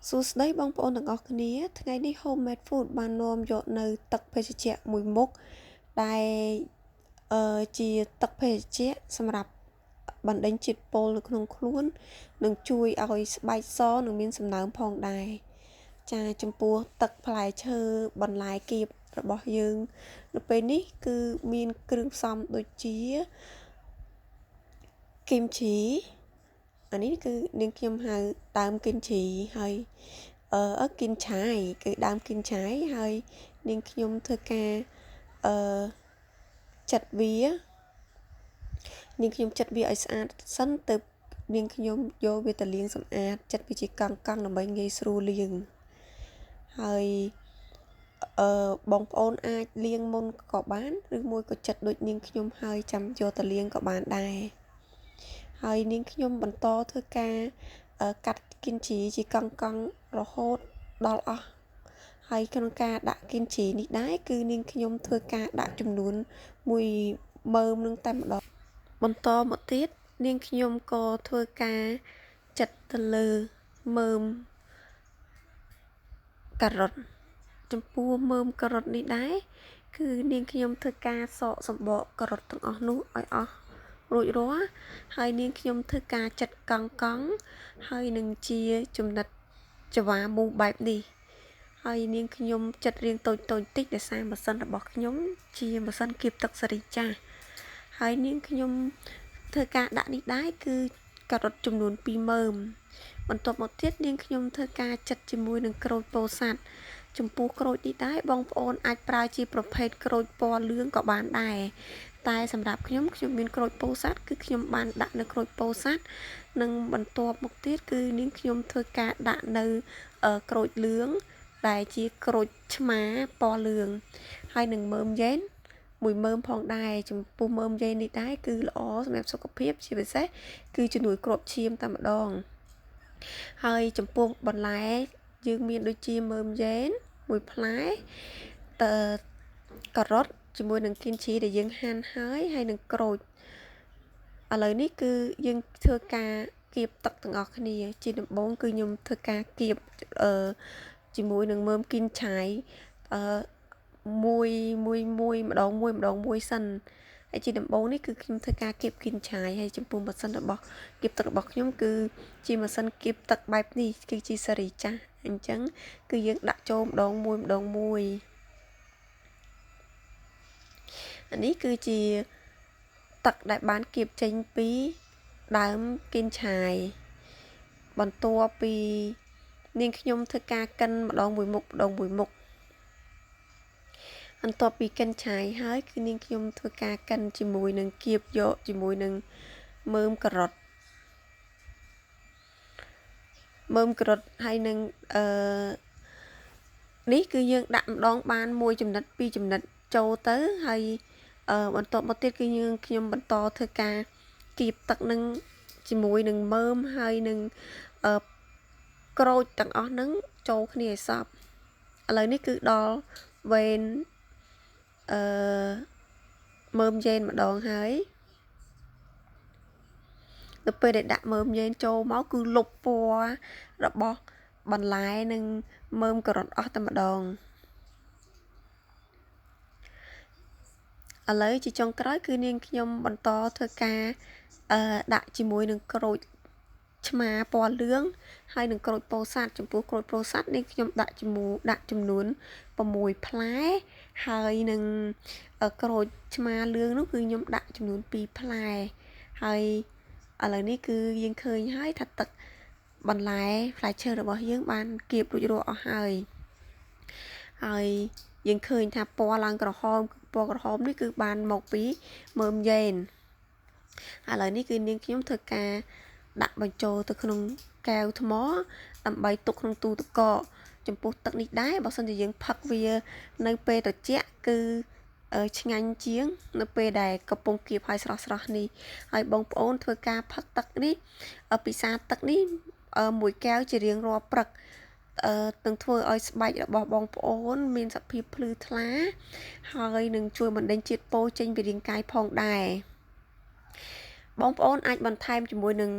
សួស្តីបងប្អូនទាំងអស់គ្នាថ្ងៃនេះ Homemade Food បាននាំយកនៅទឹកភេសជ្ជៈមួយមុខដែលជាទឹកភេសជ្ជៈសម្រាប់បណ្ដេញជាតិពុលនៅក្នុងខ្លួននិងជួយឲ្យស្បែកសនិងមានសំណើមផងដែរចាចំពោះទឹកផ្លែឈើបន្លែគៀបរបស់យើងនៅពេលនេះគឺមានគ្រឿងផ្សំដូចជាគីមជីអានេះគឺនាងខ្ញុំហៅដើមគីមជីហើយគីមឆាយគឺដើមគីមឆាយហើយនាងខ្ញុំធ្វើការអឺចិតវានាងខ្ញុំចិតវាឲ្យស្អាតសិនទៅនាងខ្ញុំយកវាទៅលាងសម្អាតចិតវាជាកង់កង់ដើម្បីងាយស្រួលលាងហើយបងប្អូនអាចលាងមុនក៏បានឬមួយក៏ចិតដូចនាងខ្ញុំហើយចាំយកទៅលាងក៏បានដែរហើយនាងខ្ញុំបន្តធ្វើការកាត់គីមជីជាកង់កង់រហូតដល់អស់ហើយក្នុងការដាក់គីមជីនេះដែរគឺនាងខ្ញុំធ្វើការដាក់ចំនួន1មើមនឹងតែម្ដងបន្តមកទៀតនាងខ្ញុំក៏ធ្វើការចិតទៅលើមើមការ៉ុតចំពោះមើមការ៉ុតនេះដែរគឺនាងខ្ញុំធ្វើការសកសម្បកការ៉ុតទាំងអស់នោះឲ្យអស់រួចរាល់ហើយនាងខ្ញុំធ្វើការចិតកង់កង់ហើយនឹងជាចំណិតចង្វាមូលបែបនេះហើយនាងខ្ញុំចិតរាងតូចតូចតិចដោយសារម៉ាស៊ីនរបស់ខ្ញុំជាម៉ាស៊ីនគៀបទឹកសេរីចាស់ហើយនាងខ្ញុំធ្វើការដាក់នេះដែរគឺការ៉ុតចំនួន2មើមបន្ទាប់មកទៀតនាងខ្ញុំធ្វើការចិតជាមួយនឹងក្រូចពោធិ៍សាត់ចំពោះក្រូចនេះដែរបងប្អូនអាចប្រើជាប្រភេទក្រូចពណ៌លឿងក៏បានដែរតែសម្រាប់ខ្ញុំខ្ញុំមានក្រូចពោធិ៍សាត់គឺខ្ញុំបានដាក់នៅក្រូចពោធិ៍សាត់និងបន្ទាប់មកទៀតគឺនាងខ្ញុំធ្វើការដាក់នៅក្រូចលឿងដែលជាក្រូចឆ្មាពណ៌លឿងហើយនឹងមើមយ៉ែនមួយមើមផងដែរចំពោះមើមយ៉ែននេះដែរគឺល្អសម្រាប់សុខភាពជាពិសេសគឺជំនួយគ្រាប់ឈាមតែម្ដងហើយចំពោះបន្លែយើងមានដូចជាមើមយ៉ែនមួយផ្លែតើការ៉ុតជាមួយនឹងគីមជីដែលយើងហាន់ហើយហើយនឹងក្រូចឥឡូវនេះគឺយើងធ្វើការគៀបទឹកទាំងអស់គ្នាជាដំបូងគឺខ្ញុំធ្វើការគៀបជាមួយនឹងមើមគីមឆាយមួយមួយមួយម្ដងមួយម្ដងមួយសិនហើយជាដំបូងនេះគឺខ្ញុំធ្វើការគៀបគីមឆាយហើយចំពោះម៉ាស៊ីនរបស់គៀបទឹករបស់ខ្ញុំគឺជាម៉ាស៊ីនគៀបទឹកបែបនេះគឺជាសេរីចាស់អញ្ចឹងគឺយើងដាក់ចូលម្ដងមួយម្ដងមួយអានេះគឺជាទឹកដែលបានគៀបចេញពីដើមគីមឆាយបន្ទាប់ពីនាងខ្ញុំធ្វើការកិនម្ដងមួយមុខម្ដងមួយមុខបន្ទាប់ពីកិនឆាយហើយគឺនាងខ្ញុំធ្វើការកិនជាមួយនឹងគៀបយកជាមួយនឹងមើមការ៉ុតហើយនឹងនេះគឺយើងដាក់ម្ដងបានមួយចំណិតពីរចំណិតចូលទៅហើយបន្ទាប់មកទៀតគឺយើងខ្ញុំបន្តធ្វើការគៀបទឹកនឹងជាមួយនឹងមើមហើយនឹងក្រូចទាំងអស់ហ្នឹងចូលគ្នាឲ្យសព្វឥឡូវនេះគឺដល់វេនមើមយ៉ែនម្ដងហើយទៅពេលដែលដាក់មើមយ៉ែនចូលមកគឺលុបពណ៌របស់បន្លែនិងមើមការ៉ុតអស់តែម្ដងឥឡូវជាចុងក្រោយគឺនាងខ្ញុំបន្តធ្វើការដាក់ជាមួយនឹងក្រូចឆ្មាពណ៌លឿងហើយនឹងក្រូចពោធិ៍សាត់ចំពោះក្រូចពោធិ៍សាត់នេះខ្ញុំដាក់ចំនួន6ផ្លែហើយនឹងក្រូចឆ្មាលឿងនោះគឺខ្ញុំដាក់ចំនួន2ផ្លែហើយឥឡូវនេះគឺយើងឃើញហើយថាទឹកបន្លែផ្លែឈើរបស់យើងបានគៀបរួចរាល់អស់ហើយហើយយើងឃើញថាពណ៌ឡើងក្រហមពណ៌ក្រហមនេះគឺបានមកពីមើមយ៉ែនឥឡូវនេះគឺនាងខ្ញុំធ្វើការដាក់បញ្ចូលទៅក្នុងកែវថ្មដើម្បីទុកក្នុងទូទឹកកកចំពោះទឹកនេះដែរបើសិនជាយើងផឹកវានៅពេលត្រជាក់គឺឆ្ងាញ់ជាងនៅពេលដែលកំពុងគៀបហើយស្រស់ៗនេះហើយបងប្អូនធ្វើការផឹកទឹកនេះពិសាទឹកនេះមួយកែវជារៀងរាល់ព្រឹកនឹងធ្វើឲ្យស្បែករបស់បងប្អូនមានសភាពភ្លឺថ្លាហើយនឹងជួយបណ្ដេញជាតិពុលចេញពីរាងកាយផងដែរបងប្អូនអាចបន្ថែមជាមួយនឹង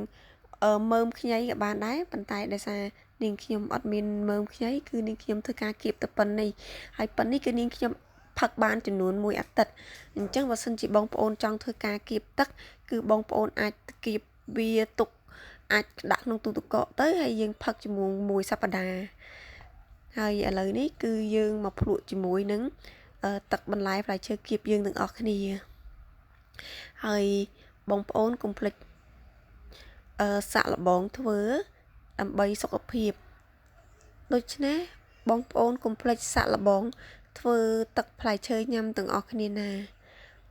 មើមខ្ញីក៏បានដែរប៉ុន្តែដោយសារ នាងខ្ញុំអត់មានមើមខ្ញី គឺនាងខ្ញុំធ្វើការគៀបទៅប៉ុណ្នេះ ហើយប៉ុណ្នេះគឺនាងខ្ញុំផឹកបានចំនួនមួយអាទិត្យ។ អញ្ចឹងបើសិនជាបងប្អូនចង់ធ្វើការគៀបទឹក គឺបងប្អូនអាចគៀបវាទុក អាចដាក់ក្នុងទូទឹកកកទៅ ហើយយើងផឹកជាមួយមួយសប្តាហ៍។ ហើយឥឡូវនេះគឺយើងមកភ្លក់ជាមួយនឹងទឹកបន្លែផ្លែឈើគៀបយើងទាំងអស់គ្នា ហើយបងប្អូនកុំភ្លេចអឺសាក់លបងធ្វើដើម្បីសុខភាព។ ដូច្នេះបងប្អូនកុំភ្លេចសាក់លបងធ្វើទឹកផ្លែឈើញ៉ាំទាំងអស់គ្នាណា។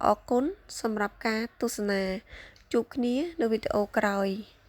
អរគុណសម្រាប់ការទស្សនា ជួបគ្នានៅវីដេអូក្រោយ។